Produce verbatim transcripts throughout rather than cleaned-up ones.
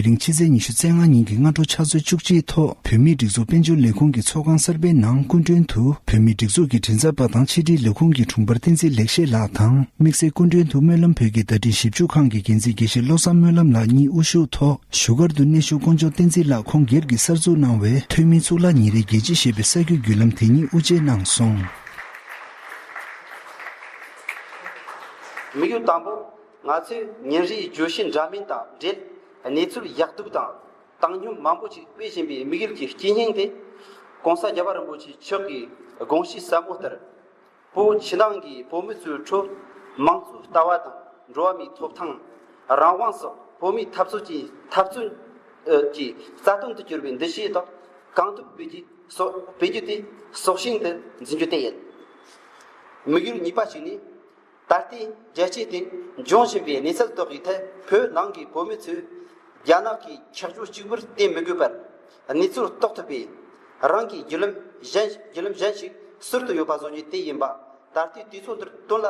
དེ་རིང་ཕྱི་ཚེས་ཉི་ཤུ་རྩ་ལྔ་ཉིན་གྱི་སྔ་དྲོ་ཕྱག་ཚོད་བཅུ་གཅིག་ཐོག་བོད་མིའི་སྒྲིག་འཛུགས་དཔལ་འབྱོར་ལས་ཁུངས་ཀྱི་ཚོགས་ཁང་གསར་པའི་ནང་སྐུ་མགྲོན་དུ་བོད་མིའི་སྒྲིག་འཛུགས་ཀྱི་མགྲིན་ཚབ་པ་དང་ཕྱི་དྲིལ་ལས་ཁུངས་ཀྱི་དྲུང་འཕར་བསྟན་འཛིན་ལེགས་བཤད་ལགས་དང་། དམིགས་བསལ་སྐུ་མགྲོན་དུ་སྨོན་ལམ་བོད་ཀྱི་བརྡ་འཕྲིན་ཞིབ་འཇུག་ཁང་གི་འགན་འཛིན་དགེ་བཤེས་བློ་བཟང་སྨོན་ལམ་ལགས་གཉིས་དབུ་བཞུགས་ཐོག་བཞུགས་སྒར་དུ་གནས་བཞུགས་དཀོན་མཆོག་བསྟན་འཛིན་ལགས་ཁོང་སྒེར་གྱིས་གསར་འཛུགས་གནང་བའི་ཐོན་མིའི་གཙུག་ལག་ཉིན་རེའི་རྒྱལ་སྤྱི་ཞེས་པའི་གསར་འགྱུར་བརྒྱུད་ལམ་དེ་ཉིད་དབུ་འབྱེད་གནང་སོང་། དམིགས་ཡུལ་དང་པོ། ང་ཚོས་ཉིན་རེའི་བརྗོད་གཞི་འདྲ་མིན་དང་འབྲེལ་གནས་ཚུལ་ཡག་སྡུག་དང་བཏང་སྙོམས་མང་པོ་ཞིག་སྤེལ་བཞིན་པའི་དམིགས་ཡུལ་གྱི་དཀྱིལ་སྙིང་དེ། ྋགོང་ས་༧གོང་ས་༧རིན་པོ་ཆེ་མཆོག་གི་དགོངས་གཞི་ཟབ་མོ་ལྟར། བོད་ཕྱི་ནང་གི་བོད་མི་ཚོའི་ཁྲོད་དམངས་གཙོའི་ལྟ་བ་དང་འགྲོ་བ་མིའི་ཐོབ་ཐང་། རང་དབང་སོགས་བོད་མིའི་འཐབ་རྩོད་ཀྱི་འཐབ་རྩོད་ཀྱི་རྩ་དོན་དུ་གྱུར་པའི་འདུ་ཤེས་དག་གང་ཐུབ་སྤེལ་རྒྱུ་སོགས་སྤེལ་རྒྱུ་དེ་སྲོག་ཤིང་དུ་འཛིན་རྒྱུ་དེ་ཡིན། དམིགས་ཡུལ་གཉིས་པ་ཞིག་ནི། ད་ལྟའི་རྒྱལ་སྤྱིའི་སྟེང་འབྱུང་བཞིན་པའི་གནས་ཚུལ་དག་གི་ཐད་བོད་ནང་གི་བོད་མི་ཚོས་རྒྱ་ནག་གི་ཁྱད་ཆོས་གཅིག་པུར་བརྟེན་མི་དགོས་པར་གནས་ཚུལ་རྟོགས་ཐུབ་པའི་རང་གི་བརྒྱུད་ལམ་གཞན་བརྒྱུད་ལམ་གཞན་ཞིག་ཟུར་དུ་ཡོད་པ་བཟོ་རྒྱུ་དེ་ཡིན་པ། ད་ལྟའི་དུས་ཚོད་འདིར་དོན་ལ་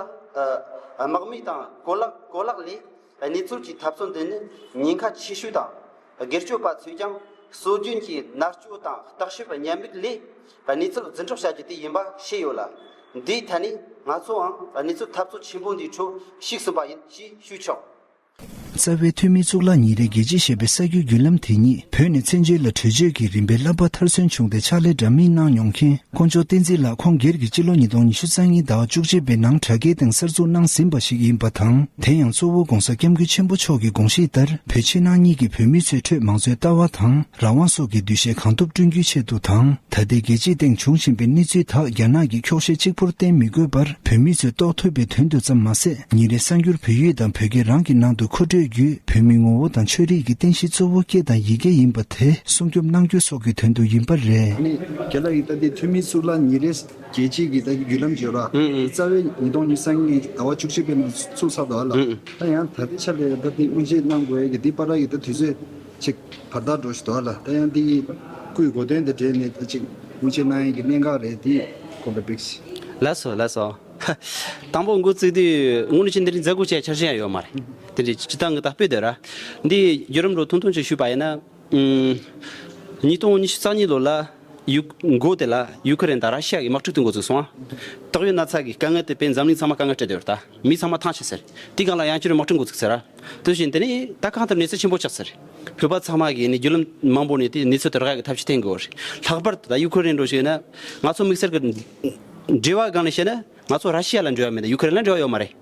དམག་མི་དང་གོ་ལག་གོ་ལག་ལས་གནས་ཚུལ་གྱི་འཐབ་རྩོད་འདི་ནི་ཉེན་ཁ་ཆེ་ཤོས་དང་། སྒེར་གཅོད་པ་ཚོས་ཀྱང་སྲོལ་རྒྱུན་གྱི་མནར་གཅོད་དང་བརྟག་ཞིབ་ཉམས་མྱོང་ལས་གནས་ཚུལ་རྫུན་སྒྲོག་བྱ་རྒྱུ་དེ་ཡིན་པ་ཤེས་ཡོད་ལ། འདིའི་ཐད་ནས་ང་ཚོའང་གནས་ཚུལ་འཐབ་རྩོད་ཆེན་པོ་འདིའི་ཁྲོད་ཞུགས་ཟིན་པ་ཡིན་ཞེས་ཞུས་ཆོག། རྩ་བའི་ཐོན་མིའི་གཙུག་ལག་ཉིན་རེའི་རྒྱལ་སྤྱི་ཞེས་པའི་གསར་འགྱུར་བརྒྱུད་ལམ་དེ་ཉིད་བོད་ནས་བཙན་བྱོལ་ལ་བྲོས་བྱོལ་གྱི་རིམ་པའི་བསླབ་པ་མཐར་སོན་བྱུང་སྟེ་ཕྱག་ལས་འདྲ་མིན་གནང་མྱོང་མཁན་དཀོན་མཆོག་བསྟན་འཛིན་ལགས་ཁོང་སྒེར་གྱི་སྤྱི་ལོ་ཉིས་སྟོང་ཉི་ཤུ་རྩ་གཉིས་ཟླ་བ་བཅུ་གཅིག་པའི་ནང་དྲ་རྒྱའི་སྟེང་གསར་འཛུགས་གནང་ཟིན་པ་ཞིག་ཡིན་པ་དང་། དེ་ཡང་གཙོ་བོ་༧གོང་ས་༧སྐྱབས་མགོན་ཆེན་པོ་མཆོག་གི་དགོངས་གཞི་ལྟར་བོད་ཕྱི་ནང་གཉིས་ཀྱི་བོད་མི་ཚོའི་ཁྲོད་མང་གཙོའི་ལྟ་བ་དང་རང་དབང་སོགས་ཀྱི་འདུ་ཤེས་གང་ཐུབ་བསྐྲུན་རྒྱུའི་ཆེད་དུ་དང་། ད་ལྟའི་རྒྱལ་སྤྱིའི་སྟེང་འབྱུང་བཞིན་པའི་གནས་ཚུལ་དག་རྒྱ་ནག་གི་འཁྱོག་བཤད་གཅིག་པུར་བརྟེན་མི་དགོས་པར་བོད་མི་ཚོས་རྟོགས་ཐུབ་པའི་དོན་དུ་ཙམ་མ་ཟད། ཉིན་རེའི་གསར་འགྱུར་བོད་ཡིག་དང་བོད་སྐད་རང་གི་ནང་དུ་མཁོ་སྤྲོད་བརྒྱུད་བོད་མིའི་ངོ་བོ་དང་ཆོས་རིག་གི་རྟེན་གཞི་གཙོ་བོ་སྐད་དང་ཡི་གེ་ཡིན་པ་དེ་སྲུང་སྐྱོབ་གནང་རྒྱུ་སོགས་ཀྱི་དོན་དུ་ཡིན་པ་རེད། ཨ་ནི་རྒན་ལགས་ཀྱིས་ད་ལྟའི་ཐོན་མིའི་གཙུག་ལག་ཉིན་རེའི་རྒྱལ་སྤྱིའི་གི་ད་བརྒྱུད་ལམ་བརྗོད་ར། ཨང་ཨང་། རྩ་བའི་ཉིས་སྟོང་ཉི་ཤུ་རྩ་གཉིས་ཟླ་བ་བཅུ་གཅིག་པའི་ནང་ཚུགས་ཚར་འདུག་ཨ་ལ། ཨང་ཨང་། ད་ཡང་ད་ལྟའི་ཆ་ལས་ད་ལྟའི་དབུ་འབྱེད་གནང་དགོས་ཡ་གི་འདི་བར་གི་ད་དུས་ཚོད་ཅིག་བར་ཐག་འགྲོ་བཞིན་འདུག་ཨ་ལ། ད་ཡང་འདི་སྐུའི་གོ་སྟོན་དང་འབྲེལ་ནས་ད་ཅིག་དབུ་འབྱེད་གནང་ཡ་གི་གནད་འགག་རེད། འདི་སྐོར་ལ་ཕེབས་ཤིག། ལགས་སོ་ལགས་སོ། དང་པོ་འགོ་བཙུགས་དུས་དངོས་གནས་ཀྱི་འདི་རིགས་མཛད་སྒོ་བྱས་འཆར་གཞི་ཡང་ཡོད་མ་རེད། དེ་འདྲའི་སྤྱི་བཏང་གི་ད་སྤེལ་འདོད་ར། འདི་བརྒྱུད་རིམ་རོ་ཐུང་ཐུང་ཅིག་ཞུས་པ་ཡིན་ན། ཨུམ། ཉིས་སྟོང་ཉི་ཤུ་རྩ་གཉིས་ལོ་ལ་ཡུ་མགོ་དེ་ལ་ཡུ་ཁུ་རེན་དང་ར་ཤི་ཡ་གི་དམག་འཁྲུག་དེ་འགོ་བཙུགས་སོང་ཨ། ཏོག་དབྱིབས་ན་ཚ་གི་དཀའ་ངལ་དེ་དཔེ་འཛམ་གླིང་ཚང་མ་དཀའ་ངལ་སྤྲད་བསྡད་ཡོད་རེད་ད། མི་ཚང་མ་ཐང་ཆད་ཟེར། དེའི་སྒང་ལ་ཡང་བསྐྱར་དམག་འཁྲུག་འགོ་བཙུགས་ཟེར་ར། དེ་བཞིན་དེ་ནས་ད་གང་ལྟར་གནས་ཚུལ་ཆེན་པོ་ཆགས་ཟེར། བོད་པ་ཚང་མ་གིས་ནི་བརྒྱུད་ལམ་མང་པོ་ནས་དེ་གནས་ཚུལ་དེ་རག་གི་ཐབས་ཤེས་བསྟེན་དགོས་རེད། ལྷག་པར་དུ་ད་ཡུ་ཁུ་རེན་འགྲོ་ཞིག་ན། ང་ཚོ་དམིགས་བསལ་གྱི་འབྲེལ་བ་སྒང་ནས་བཤད་ན། ང་ཚོ་ར་ཤི་ཡ་ལ་འབྲེལ་བ་མེད་ན་ཡུ་ཁུ་རེན་ལ་འབྲེལ་བ་ཡོད་མ་རེད།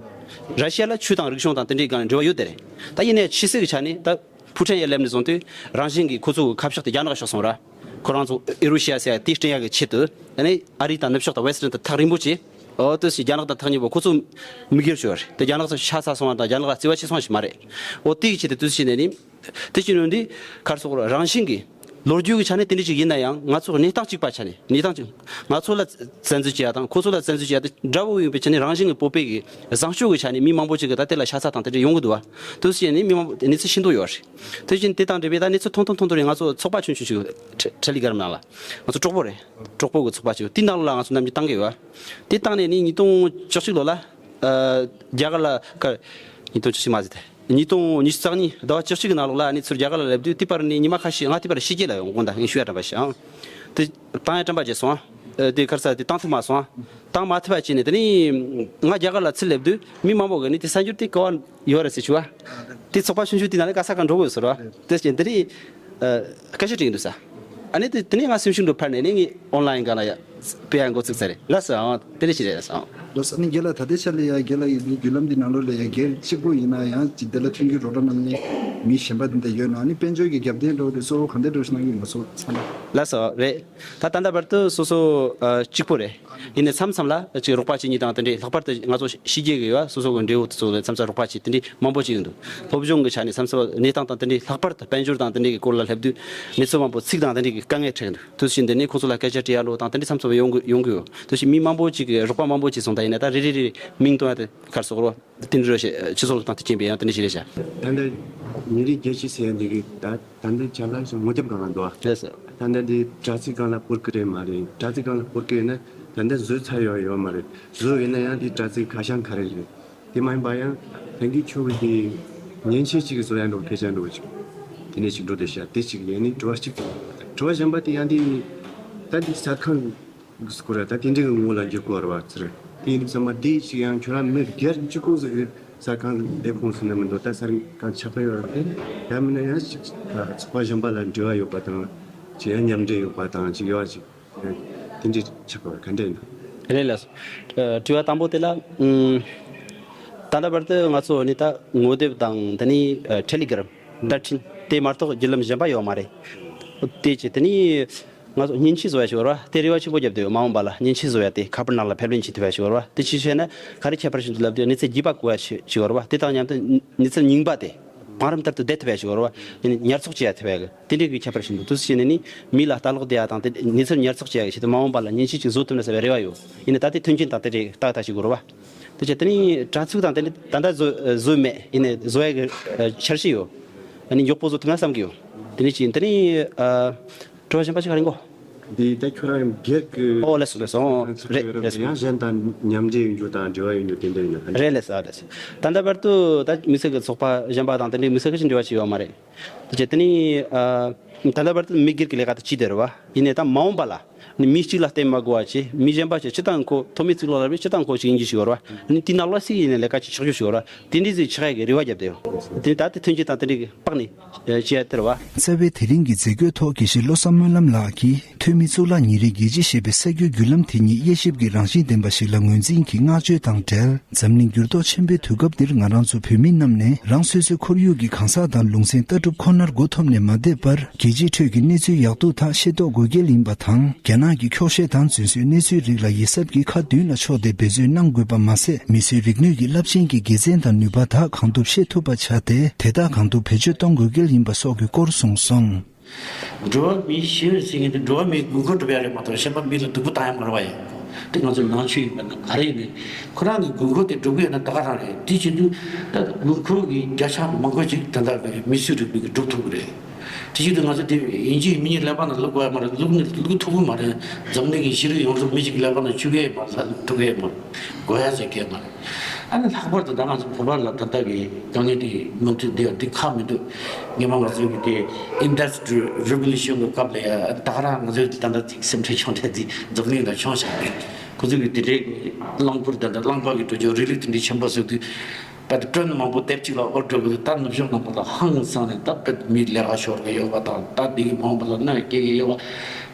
ར་ཤི་ཡ་ལ་ཆོས་དང་རིག་གཞུང་དང་དེ་འདྲའི་སྒང་ནས་འབྲེལ་བ་ཡོད་དེ་རེད། ད་ཡིན་ནའི་ཕྱི་སྲིད་ཀྱི་ཆ་ནས་ད་ཕུ་ཁྲེང་ཡ་སླེབས་ནས་བཟུང་སྟེ་རང་བཞིན་གྱིས་ཁོ་ཚོའི་ཁ་ཕྱོགས་དེ་རྒྱ་ནག་ཕྱོགས་སོང་ར། ཁོ་རང་ཚོ་ཨེ་རུ་ཤི་ཡ་ཟེར་ཡ་དེ་བསྐྲུན་ཡ་གི་ཆེད་དུ། ཨ་ནི་ཨ་རི་དང་ནུབ་ཕྱོགས་དང་ཝེ་སི་ཊན་དང་ཐག་རིང་པོ་བྱས། འོ་དེ་བཞིན་རྒྱ་ནག་དང་ཐག་ཉེ་པོ་ཁོ་ཚོ་མི་སྒེར་ཞིག་རེད། དེ་རྒྱ་ནག་ཚོ་ཤ་ཚ་སོང་བ་དང་རྒྱ་ནག་ལ་བརྩེ་བ་ཆེ་སོང་ཞིག་མ་རེད། འོ་དེ་གི་ཆེད་དུ་དེ་བཞིན་ནས་ནི། དེ་བཞིན་ནོ་འདི་གར་སོགས་རང་བཞིན་གྱི་ལོ་རྒྱུས་ཀྱི་ཆ་ནས་དེ་འདྲ་ཅིག་ཡིན་ན་ཡང་ང་ཚོ་གནས་སྟངས་གཅིག་པ་ཆ་ནས་གནས་སྟངས་གཅིག་ང་ཚོ་ལ་བཙན་འཛུལ་བྱེད་ཡ་དང་ཁོ་ཚོ་ལ་བཙན་འཛུལ་བྱེད་ཡ་དེ་འདྲ་བོ་ཡིན་པའི་ཆ་ནས་རང་བཞིན་གྱི་བོད་པའི་གི་བཟང་སྤྱོད་ཀྱི་ཆ་ནས་མི་མང་པོ་ཅིག་གི་ད་དེ་ལ་ཤ་ཚ་དང་དེ་འདྲ་ཡོང་གི་འདུག་བ། དེ་བཞིན་ནི་མི་མང་པོ་གནས་ཚུལ་ཤེས་འདོད་ཡོད་རེད། དེ་བཞིན་དེ་དང་འབྲེལ་བའི་ད་གནས་ཚུལ་ཐུང་ཐུང་ཐུང་ཐུང་རེད། ང་ཚོ་ཚོགས་པ་ཆུང་ཆུང་ཞིག་ཁྲ་ལི་གྷ་རམ་ནང་ལ་ང་ཚོ་གྲོགས་པོ་རེད། གྲོགས་པོ་གི་ཚོགས་པ་ཞིག་དེ་ནང་ལ་ང་ཚོ་ནམ་རྒྱུན་བཏང་གི་ཡོད། དེ་བཏང་ནས་ནི་ཉིས་སྟོང་བཅུ་གཅིག་ལོ་ལ། རྒྱ་གར་ལ་ཀ་ཉིས་སྟོང་བཅུ་གཅིག་མ་ཟད་དེ། ཉིས་སྟོང་ཉི་ཤུ་རྩ་གཉིས་ཟླ་བ་བཅུ་གཅིག་གི་ནང་ལོགས་ལ་ཨ་ནི་ཚུར་རྒྱ་གར་ལ་སླེབས་དུས་དེ་པར་ནི་ཉི་མ་ཁ་ཤས་ང་དེ་པར་ཕྱི་རྒྱལ་ལ་ཡོང་དགོངས་དག་ངས་ཞུ་ཡ་དྲན་པ་ཞིག་ཨང་། དེ་བཏང་ཡ་དྲན་པ་བརྗེད་སོང་ཨང་། དེ་ཁར་ས་དེ་བཏང་ཐུབ་མ་སོང་ཨང་། བཏང་མ་ཐུབ་པ་བྱས་ནས་དེ་ནི་ང་རྒྱ་གར་ལ་ཚུར་སླེབས་དུས་མི་མང་པོ་གིས་ནི་དེ་གསར་འགྱུར་དེ་ག་བ་ཡོད་རེད་ཟེར་ཞུ་བ། དེ་ཚོགས་པ་ཆུང་ཆུང་དེ་ནང་ལ་ག་ས་ག་འགྲོ་དགོས་ཟེར་བ། དེ་བྱས་དེ་ནི། སྐད་ཆ་དྲིས་འདུག་ས། ཨ་ནི་དེ་དེ་ནས་ང་སེམས་ཤུགས་འགྲོ་འཕར་ནས་ནི་ངས་ཨོན་ལ་ཡིན་སྒང་ལ་ཡ། དཔེ་ཡ་འགོ་ཚུགས་ཚར་རེད་ལགས་སོ། ཨང་དེ་འདྲ་ཞིག་རེད་ལགས་སོ། ལགས་སོ། ཨ་ནི་རྒན་ལགས་ད་ལྟའི་ཆ་ལ་ཡ་རྒན་ལགས་ཡི་བརྒྱུད་ལམ་འདི་ནང་ལོགས་ལ་ཡ་སྒེར་གཅིག་པུ་ཡིན་ན་ཡང་ཅིག་དེ་ལ་མཐུན་འགྱུར་རོགས་རམ་གནང་མཁན་མི་གཞན་པ་འདི་འདྲ་ཡོད་ན་ཨ་ནི་དཔལ་འབྱོར་གྱི་རྒྱབ་རྟེན་འདྲ་བོ་དེ་གཙོ་བོ་ག་འདྲ་འདྲ་བོ་ཞིག་གནང་གི་ཡོད་ན་ཚོ་ཚང་མ། ལགས་སོ་རེད། ད་ད་ལྟ་བར་དུ་སོ་སོ་ཨ་གཅིག་པུ་རེད། ཡིན་ནའི་མཚམས་མཚམས་ལ་ཅིག་རོགས་པ་བྱེད་མཁན་དང་དེ་འདྲའི་ལྷག་པར་དུ་ང་ཚོ་ཕྱི་རྒྱལ་གི་ཡོད་སོ་སོ་གི་འབྲེལ་ཡོད་དེ་ཚོ་ལ་མཚམས་མཚམས་རོགས་པ་བྱེད་དེ་འདྲའི་མང་པོ་ཅིག་ཡོང་འདུག་སློབ་སྦྱོང་གི་ཆ་ནས་མཚམས་མཚམས་གནས་སྟངས་དང་དེ་འདྲའི་ལྷག་པར་དུ་དཔལ་འབྱོར་དང་དེ་འདྲའི་གི་སྐོར་ལ་སླེབས་དུས་གནས་ཚུལ་མང་པོ་ཚིག་དང་དེ་འདྲའི་གི་དཀའ་ངལ་འཕྲད་འདུག་དེ་བཞིན་དེ་ནས་ཁོང་ཚོ་ལ་སྐད་ཆ་དྲི་ཡ་ལོ་དང་དེ་འདྲའི་མཚམས་མཚམས་ཡོང་གི་ཡོང་གི་ཡོད། དེ་བཞིན་མི་མང་པོ་ཅིག་གི་རོགས་པ་མང་པོ་ཅིག་སོང་ད་ཡིན་ན་ད་རེ་རེ་རེ་མིང་གཏོང་ཡ་དེ་གར་སོག་རོ། དེ་འདྲ་རེད་ཤག་སྤྱི་ཚོགས་དང་དེ་སྐྱེན་པའི་ཡང་དེ་འདྲ་ཞིག་རེད་ཤག་ད་ལྟ་ཉིན་རེའི་རྒྱལ་སྤྱི་ཟེར་ཡ་འདི་གི་ད་ད་ལྟ་ཅ་ལག་ཞིག་ངོ་རྒྱབ་སྒང་ལ་འདུག་ཨ། རེད་ཟེར། ད་ལྟ་འདི་དྲ་ཚིགས་སྒང་ལ་སྤོར་གི་རེད་མ་རེད། དྲ་ཚིགས་སྒང་ལ་སྤོར་གི་ཡོད་ན་ད་ལྟ་བཟོས་ཚར་ཡོད་ཡོད་མ་རེད། བཟོས་ཡོད་ན་ཡང་འདི་དྲ་ཚིགས་ཁ་བྱང་ག་རེ་རེད། དེ་མ་ཡིན་པ་ཡང་ད་གིན་ཁྱོད་ཀྱི་དེ་མཉེན་ཆས་གཅིག་གི་བཟོ་ཡ་འགྲོ་སྐད་ཆ་འགྲོ་གི་ཆུག་དེ་ནས་ཅིག་འགྲོ་དེ་བྱ་དེ་ཅིག་ཡིན་ནི་དྲི་བ་གཅིག་དྲི་བ་གཞན་པ་དེ་ཡང་དེ་ད་འདི་ས་ཁང་སྐོར་ད་དེ་འདྲའི་ངོ་ལ་འགྱུར་དགོས་ར་བ་ཚར་དེ་ཡིན་ཙང་མ་དེ་ཅིག་ཡང་ཁྱོད་རང་མི་སྒེར་གཅིག་པོ་ཟིག་གི་ས་ཁང་ལས་ཁུངས་སུ་ནི་མི་འདུག་ད་ས་ཁང་ཆགས་པ་ཡོད་ར་དེ་ཡང་མིན་ན་ཡང་ཅིག་ཚོགས་པ་གཞན་པ་ལ་འབྲེལ་བ་ཡོད་པ་དང་ཅིག་ཡང་མཉམ་འབྲེལ་ཡོད་པ་དང་ཅིག་ཡོད་ཅིག་དེ་འདྲའི་ཆགས་པ་ག་འདྲ་ཡིན། རེད་ལགས། ཨ། དྲི་བ་དང་པོ་དེ་ལ། ཨུམ། ད་ལྟ་བར་དུ་ང་ཚོ་ནི་ད་ངོ་དེབ་དང་དེ་ནི་ཨ་ཊེ་ལི་གྷི་རམ་བརྡ་འཕྲིན་དེ་མ་གཏོགས་བརྒྱུད་ལམ་གཞན་པ་ཡོད་མ་རེད། དེ་ཅི་དེ་ནི་ང་ཚོ་མཉེན་ཆས་བཟོ་ཡ་ཞིག་ཡོད་རེད་བ། དེ་རེ་བ་ཆེན་པོ་བརྒྱབ་བསྡད་ཡོད། མ་འོངས་པ་ལ་མཉེན་ཆས་བཟོ་ཡ་དེ་ཁ་པར་ནང་ལ་ཕབ་ལེན་བྱེད་ཐུབ་ཡ་ཞིག་ཡོད་རེད་བ། དེ་ཅི་བྱས་ན་ག་རེ་ཁྱད་པར་ཞིག་འདུག་ལབ་དུས་གནས་ཚུལ་རྒྱས་པ་གོ་ཡ་ཞིག་ཡོད་རེད་བ། དེ་དང་མཉམ་དུ་གནས་ཚུལ་རྙིང་པ་དེ། བང་རིམ་ལྟར་དུ་བསྡད་ཐུབ་ཡ་ཞིག་ཡོད་རེད་བ། ཡིན་ནའི་ཉར་ཚགས་བྱེད་ཡ་ཐུབ་ཡ་གི་དེ་འདྲའི་གི་ཁྱད་པར་ཞིག་འདུག་དུས་སུ་བྱས་ནས་ནི་མི་ལ་ལྟ་ཀློག་བསྡད་ཡ་དང་དེ་གནས་ཚུལ་ཉར་ཚགས་བྱེད་ཡ་གི་ཆེད་དུ་མ་འོངས་པ་ལ་མཉེན་ཆས་ཅིག་བཟོ་ཐུབ་ན་ཟེར་བའི་རེ་བ་ཡོད། ཡིན་ནའི་ད་ལྟའི་མཐུན་རྐྱེན་དང་དེ་འདྲའི་ཏག་ཏག་ཞིག་དགོས་རེད་བ། དེ་བྱས་དེ་ནི་དྲ་ཚིགས་དང་དེ་འདྲ་ད་ལྟ་བཟོ་བཟོས་མེད། ཡིན་ནའི་བཟོ་ཡ་གི་འཆར་གཞི་ཡོད། ཨ་ནི་མགྱོགས་པོ་བཟོ་ཐུབ་ན་བསམ་གི་ཡོད། དེ་ནི་ཅི་ཡིན་དེ་ནི་ཨ། དྲི་བ་གཞན་པ་ཞིག་ག་རེ་འགོ། འདི་ད་ཁྱོད་རང་སྒེར་གྱི་ཨོ་ལགས་སོ་ལགས་སོ། ཨོ་རེད་རེད་སོ། ཡང་གཞན་དང་མཉམ་འབྲེལ་ཡོད་རྒྱུ་དང་འབྲེལ་བ་ཡོད་རྒྱུ་དེ་འདྲ་ཡིན་ན་ག་འདྲ། རེད་ལགས་སོ་རེད་སོ། ད་ལྟ་བར་དུ་ད་དམིགས་བསལ་གྱི་ཚོགས་པ་གཞན་པ་དང་དེ་འདྲའི་དམིགས་བསལ་གྱི་འབྲེལ་བ་ཅིག་ཡོད་མ་རེད། དེ་བྱས་དེ་ནི་ཨ། ད་ལྟ་བར་དུ་མི་སྒེར་གྱི་ལས་ཀ་དེ་བྱས་བསྡད་རེད་བ། ཡིན་ནའི་ད་མ་འོངས་པ་ལ་ནི་མི་གཅིག་ལ་བརྟེན་མ་དགོས་པ་བྱས། མི་གཞན་པ་བྱས་སྤྱིར་བཏང་ཁོ་ཐོག་མའི་གཙུག་ལག་སློབ་གྲྭའི་སྤྱིར་བཏང་ཁོ་ཞིག་ཡིན་རྒྱུ་ཞིག་ཡོད་རེད་བ། ནི་དེའི་ནང་ལ་སྲིད་ཡིན་ནའི་ལས་ཀ་ཅིག་ཆགས་རྒྱུ་ཞིག་ཡོད་རེད་བ། དེ་འདྲའི་ཟིག་ཆགས་ཡ་གི་རེ་བ་བརྒྱབ་བསྡད་ཡོད། དེ་ནི་ད་ལྟའི་མཐུན་རྐྱེན་དང་དེ་འདྲའི་གི་དཔག་ནས་བྱས་ཡ་དེ་རེད་བ། རྩ་བའི་དེ་རིང་གི་མཛད་སྒོའི་ཐོག་དགེ་བཤེས་བློ་བཟང་སྨོན་ལམ་ལགས་ཀྱིས་ཐོན་མི་གཙུག་ལག་ཉིན་རེའི་རྒྱལ་སྤྱི་ཞེས་པའི་གསར་འགྱུར་བརྒྱུད་ལམ་དེ་ཉིད་དབྱེ་ཞིབ་ཀྱི་རང་བཞིན་ལྡན་པ་ཞིག་ལ་ངོས་འཛིན་གྱིས་བསྔགས་བརྗོད་དང་འབྲེལ། འཛམ་གླིང་འགྱུར་ལྡོག་ཆེན་པོའི་དུས་སྐབས་འདིར་ང་རང་ཚོ་བོད་མི་རྣམས་ནས་རང་སོ་སོའི་ཁོར་ཡུག་གི་གང་ཟག་དང་ལུང་ཚན་ལྟ་གྲུབ་ཁོ་ནར་མགོ་འཐོམས་ནས་མ་བསྡད་པར། རྒྱལ་སྤྱིའི་ཁྲོད་ཀྱི་གནས་ཚུལ་ཡག་སྡུག་དག་ཤེས་རྟོགས་དགོས་གལ་ཡིན་པ་དང་། རྒྱ་ནག་གི་འཁྱོག་བཤད་དང་རྫུན་བཟོའི་གནས་ཚུལ་རིགས་ལ་ཡིད་གཟབ་ཀྱིས་ཁ་མདུན་ལ་ཕྱོགས་ཏེ་འབད་རྩོལ་གནང་དགོས་པ་མ་ཟད། མི་གསོད་རིག་ནུས་ཀྱི་རླབས་ཆེན་གྱི་དགེ་མཚན་དང་ནུས་པ་དག་གང་ཐུབ་ཤེས་ཐུབ་པ་བྱ་སྟེ། དེ་དག་གང་ཐུབ་བེད་སྤྱོད་གཏོང་དགོས་གལ་ཡིན་པ་སོགས་ཀྱི་སྐོར་གསུངས་སོང་། འགྲོ་བ་མིའི་ཤེས་ཡོན་ཟེར་མཁན་དེ་འགྲོ་བ་མིའི་དགོས་མཁོ་སྒྲུབ་ཡ་རེད་མ་གཏོགས་གཞན་པ་མི་ལ་སྡུག་པོ་བཏང་ཡ་མ་རེད་བ་ཡ། དེ་ང་ཚོའི་ནང་ཆོས་ཡིན་པ་ན་ག་རེ་ཡིན་ནའི་ཁོ་རང་གི་དགོས་མཁོ་དེ་སྒྲུབ་གི་ཡོད་ན་ད་ག་རང་རེད། དེ་བྱེད་དུས་ད་དགོས་མཁོ་གི་བརྒྱ་ཆ་མང་པོ་ཅིག་ད་ལྟ་མི་གསོད་རིག་ནུས་ཀྱིས་སྒྲུབ་ཐུབ་ཀྱི་རེད། དེ་བྱེད་དུས་ང་ཚོ་དེ་ཡིན་གཅིག་མིན་གཉིས་ཀླད་པ་ནང་བླུག་དགོས་ཡ་མ་རེད། བླུག་ནི་བླུག་ཐུབ་ཀྱི་མ་རེད། འཛམ་གླིང་གི་ཤེས་རིག་ཡོངས་རྫོགས་མི་གཅིག་གི་ཀླད་པ་ནང་བཅུག་གི་ཡོད་མ་རེད། བླུག་ཐུབ་ཀྱི་ཡོད་མ་རེད། དགོས་ཡ་ཟེར་གྱི་ཡོད་མ་རེད། ཨ་ནི་ལྷག་པར་དུ་ད་ང་ཚོ་བོད་པ་ལ་ད་ལྟ་གི་དཀའ་ངལ་དེ་མུ་མཐུད་འདི་འདི་ཁག་མི་འདུག་ངས་མ་ང་ཚོའི་གི་དེ་Industrial Revolution གི་སྐབས་ལ་ཡ་ད་ག་རང་ང་ཚོའི་ད་ལྟ་ཅིག་སེམས་ཁྲལ་བྱུང་དེ་འདི་འཛམ་གླིང་ལ་བྱུང་བཞག་གི། ཁོ་ཚོས་གི་དེ་འདྲའི་རླངས་འཁོར་ད་ལྟ་རླངས་པ་གི་འགྲོ་རྒྱུ་རི་ལི་དེ་འདྲའི་ཆེན་པོ་བཟོས་དུས་པད་ཀྲོན་མང་པོ་དེབ་གཅིག་ལ་འོར་འགྲོ་གི་འདུག་ད་ནུབ་ཕྱོགས་ནང་པ་ལ་ཧང་སངས་ནས་ད་པད་མི་ལས་ཀ་ཤོར་གི་ཡོད་པ་དང་ད་འདི་གི་མང་པོ་ལ་གནོད་སྐྱེལ་གི་ཡོད་པ་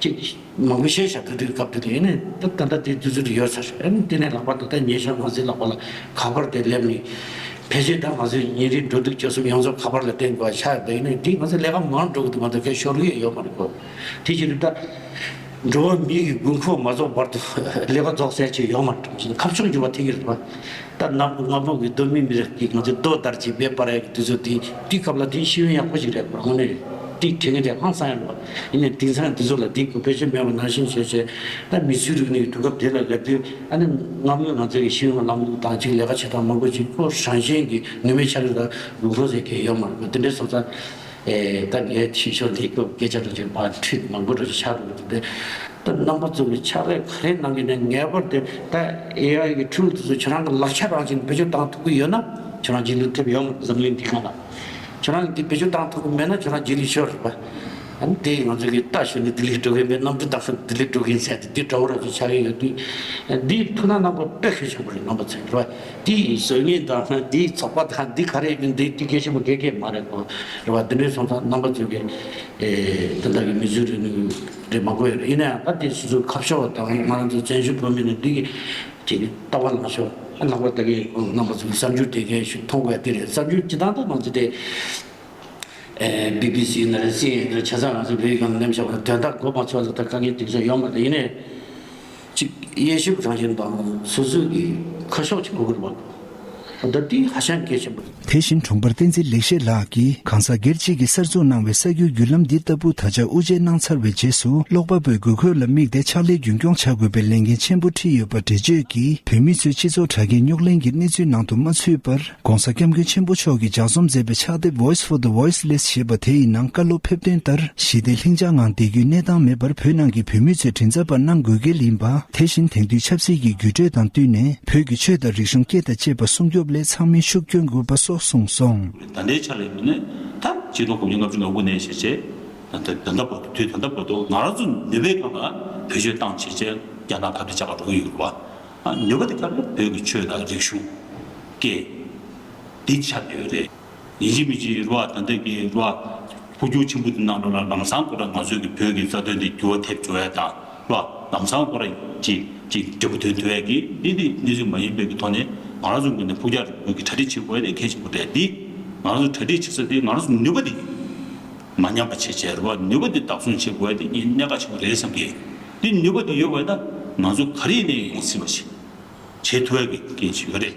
ཅིག་མང་པོ་བཤད་བཞག་དུས་དུས་སྐབས་དེ་དུས་ནས་ད་ད་ལྟ་དེ་དུས་ཚོད་ཡོད་ཚར། ཨ་ནི་དེ་ནས་ལྷག་པར་དུ་ད་ཉེ་ཆར་ང་ཚོའི་ལག་པ་ལ་ཁ་པར་དེ་སླེབས་ནས་ཕལ་ཆེར་ད་ང་ཚོའི་ཉིན་རེའི་འགྲོ་འདུག་སྤྱོད་གསུམ་ཡོངས་རྫོགས་ཁ་པར་ལ་བརྟེན་དགོས་ཆགས་དེ་ནས་དེ་ང་ཚོ་ལས་ཀ་མང་འགྲོ་གི་འདུག་མ་གཏོགས་ཁྱོན་ཤོར་གི་ཡོད་མ་རེད་གོ། དེ་བཞིན་དུ་ད་འགྲོ་བ་མི་ཡི་དགོས་མཁོ་མ་རྫོགས་བར་དུ་ལས་ཀ་རྫོགས་ཟེར་ཆེད་ཡོད་མ་རེད། ཁ་ཕྱོགས་འགྱུར་བ་ཐེབས་ཀྱི་རེད་པ། ད་གནའ་གནའ་མོ་གི་གདོད་མའི་མི་རིགས་ཀྱིས་ང་ཚོའི་རྡོ་དར་གྱིས་སྦས་སྤར་ཡག་གི་དུས་ཚོད་དེ་དེའི་སྐབས་ལ་དེའི་ཤེས་ཡོན་ཡག་པོ་ཞིག་རེད་པ། དངོས་གནས་རེད། དེའི་དྲན་གྱི་དེ་ཧང་སང་ཡག་རེད་པ། ཡིན་ནའི་དེང་སང་དུས་ཚོད་ལ་དེའི་བེད་སྤྱོད་མེད་པ་ནང་བཞིན་བྱས་བྱས་ད་མི་གསོད་རིག་ནུས་ཀྱི་དུས་སྐབས་དེ་ལ་སླེབས་དུས་ཨ་ནི་སྔ་མོའི་ང་ཚོའི་ཤེས་ཡོན་ལམ་ལུགས་དང་ཅིག་ལས་ཀ་བྱེད་སྟངས་མང་པོ་ཅིག་ཁོ་རང་བཞིན་གྱིས་ནུས་མེད་ཆགས་ཀྱི་ད་དགོས་མཁོ་ཟེར་མཁན་ཡོད་མ་རེད་པ། དེ་འདྲའི་སོང་ཙང་། ཨེ་ད་ངས་ཕྱི་ཕྱོགས་འདིའི་སྐབས་སྐད་ཆ་འདྲ་ཅིག་མར་ཁྲིད་མང་པོ་འདྲ་ཅིག་ཆགས་འགྲོ་གི་འདུག་སྟེ། ད་རྣམ་པ་ཚོ་གི་ཕྱག་ལས་ག་རེ་གནང་གི་ནས་ངེས་པར་དུ་ད་ཨེ་ཨའི་གི་ཊུལ་དེ་ཚོ་ཁྱོད་རང་གི་ལག་ཆ་རང་བཞིན་བེད་སྤྱོད་བཏང་ཐུབ་ཀྱི་ཡོད་ན་ཁྱོད་རང་རྗེས་ལུས་ཐེབས་ཡོང་འཛམ་གླིང་འདི་སྒང་ལ། ཁྱོད་རང་གིས་འདི་བེད་སྤྱོད་བཏང་ཐུབ་ཀྱི་མེད་ན་ཁྱོད་རང་རྗེས་ལུས་ཤོར་རེད་པ། ཨ་ནི་དེ་ང་ཚོ་གི་ལྟ་ཞོར་ནས་བདེ་ལེགས་འགྲོ་གི་མེད། གནམ་གྲུ་བཏང་ཤོར་བདེ་ལེགས་འགྲོ་གི་ཡིན་ཟེར་ཏེ་འདི་འདྲ་བོ་ར་ཅིག་ཆགས་ཀྱི་ཡོད་དུས། འདི་ཐུགས་སྣང་གནང་དགོས་དཔེ་གལ་ཆེན་པོ་རེད་རྣམ་པ་ཚོས་རེད་པ། དེའི་བཟོ་ངན་དང་དེའི་ཚོགས་པ་དང་འདི་ག་རེ་ཡིན་འདི་འདི་གལ་ཆེན་པོ་གལ་གལ་མ་རེད་གོ། རེད་བ། འདི་འདྲའི་སོང་ཙང་རྣམ་པ་ཚོས་ཀྱི་ཨེ་དེ་འདྲ་གི་མི་ཚོའི་རིག་ནུས་རེད་མ་གོ་ཡ་རེད། ཡིན་ན་ཡང་ད་དེ་སོ་སོའི་ཁ་ཕྱོགས་དང་ང་རང་ཚོ་བཙན་བྱོལ་བོད་མི་ནི་འདི་གི་ཅིག་ལྟ་བ་ལངས་ཤོག་ལྷག་པར་ད་གི་རྣམ་པ་ཚོའི་གསར་འགྱུར་དེ་གའི་ཞིག་མཐོང་དགོས་ཡ་དེ་རེད། གསར་འགྱུར་སྤྱི་བཏང་ད་ང་ཚོ་དེ་ཨེ་བི་བི་སི་ཡིན་ན་རེད། སི་ཨེན་ཨེན་རེད། ཆ་ཚང་ང་ཚོ་བོད་ཡིག་སྒང་ནེམ་ཤོག་དོན་དག་གོ་མ་ཆོད་ལ་ད་དཀའ་ངལ་དེ་ཚོ་ཡོད་མ་རེད། ཡིན་ནའི། གཅིག་དབྱེ་ཞིབ་རང་བཞིན་དང་སོ་སོའི་གི་ཁ་ཕྱོགས་གཅིག་དགོས་ཀྱི་རེད་པ། ད་འདི་ཧ་ཅང་གལ་ཆེན་པོ་རེད། དེ་བཞིན་གྲོང་པར་བསྟན་འཛིན་ལེགས་བཤད་ལགས་ཀྱིས་གང་ཟག་སྒེར་གཅིག་གིས་གསར་འཛུགས་གནང་བའི་གསར་འགྱུར་བརྒྱུད་ལམ་འདི་ལྟ་བུ་ད་ཆ་དབུ་འབྱེད་གནང་ཚར་བའི་རྗེས་སུ་ཀློག་པ་པོའི་དགོས་མཁོ་ལ་དམིགས་ཏེ་ཕྱག་ལས་རྒྱུན་སྐྱོང་བྱ་དགོས་པའི་ལས་འགན་ཆེན་པོ་ཁྲིད་ཡོད་པ་འགྲེལ་བརྗོད་ཀྱིས། བོད་མི་ཚོས་སྤྱི་ཚོགས་དྲ་རྒྱའི་རྙོག་གླེང་གི་གནས་ཚུལ་ནང་དུ་མ་ཚུད་པར། ༸གོང་ས་༸སྐྱབས་མགོན་ཆེན་པོ་མཆོག་གིས་ལྗགས་རྩོམ་མཛད་པའི་ཕྱག་དེབ་Voice for the Voiceless ཞེས་པ་དེའི་ནང་བཀའ་སློབ་ཕེབས་དོན་ལྟར། ཞི་བདེ་ལྷིང་འཇགས་ངང་བསྡད་རྒྱུའི་གནས་སྟངས་མེད་པར་བོད་ནང་གི་བོད་མི་ཚོས་མགྲིན་ཚབ་པ་གནང་དགོས་གལ་ཡིན་པ། དེ་བཞིན་དེང་དུས་ཆབ་སྲིད་ཀྱི་འགྱུར་འགྲོས་དང་བསྟུན་ནས་བོད་ཀྱི་ཆོས་དང་རིག་གཞུང་སྐད་དང་བཅས་པ་སྲུང་སྐྱོབ་སླད་ཚང་མས་ཤུགས་སྐྱོན་དགོས་པ་སོགས་གསུངས་སོང་། ད་ལྟའི་ཆ་ལ་ཡིན་ན་ ད་ཆིག་སྟོང་དགུ་བརྒྱ་ལྔ་བཅུ་ང་དགུ་ནས་བྱས་བྱས་ད་ད་ད་ལྟ་བར་དུ་དུས་ད་ལྟ་བར་དུ་ང་རང་ཚོ་ནུས་པའི་སྒང་ལ་བེད་སྤྱོད་བཏང་བྱས་བྱས་རྒྱ་ནག་འཐབ་རྩོད་བྱ་ག་འགྲོ་གི་ཡོད་རེད་བ། ཨ་ནུས་པ་དེ་ག་རེ་བོད་ཀྱི་ཆོས་དང་རིག་གཞུང་སྐད་འདི་ཆགས་ཡོད་རེད། ཡིན་གཅིག་མིན་གཅིག་རེད་བ། ད་ལྟ་གི་རེད་བ། འཕོ་འགྱུར་ཆེན་པོ་འདི་ནང་ལོགས་ལ་ལམ་སང་ཁོ་རང་ང་ཚོའི་གི་བོད་ཀྱི་རྩ་དོན་འདི་འགྱུར་བ་ཐེབས་འགྲོ་ཡ་དང་རེད་བ། ལམ་སང་ཁོ་རང་གི་ཅིག་ཅིག་འབྲས་བུ་ཐོན་ཐུབ་ཡ་གི་འདི་འདི་གནས་ཚུལ་མ་ཡིན་པའི་གི་ཐོག་ནས་ང་རང་ཚོ་ངོས་ནས་ཕུགས་རྒྱང་རིང་པོའི་གི་གྲ་སྒྲིག་བྱེད་དགོས་ཡ་དེ་གལ་ཆེན་པོ་རེད། འདི་ང་རང་ཚོ་གྲ་སྒྲིག་བྱེད་ས་དེ་ང་རང་ཚོ་ནུས་པ་འདི་མ་ཉམས་པ་བྱེད་བྱས་རེད་བ། ནུས་པ་འདི་བདག་བཟུང་བྱེད་དགོས་ཡ་དེ་ངས་གནད་འགག་ཆེན་པོ་རེད་བསམ་གི། འདི་ནུས་པ་འདི་ཡོད་པ་ཡིན་ན་ང་ཚོ་ག་རེ་ཡིན་ནའི་ཡོང་སྲིད་པ་ཞིག་བྱེད་ཐུབ་ཡ་གི་རྐྱེན་ཞིག་ཡོད་རེད།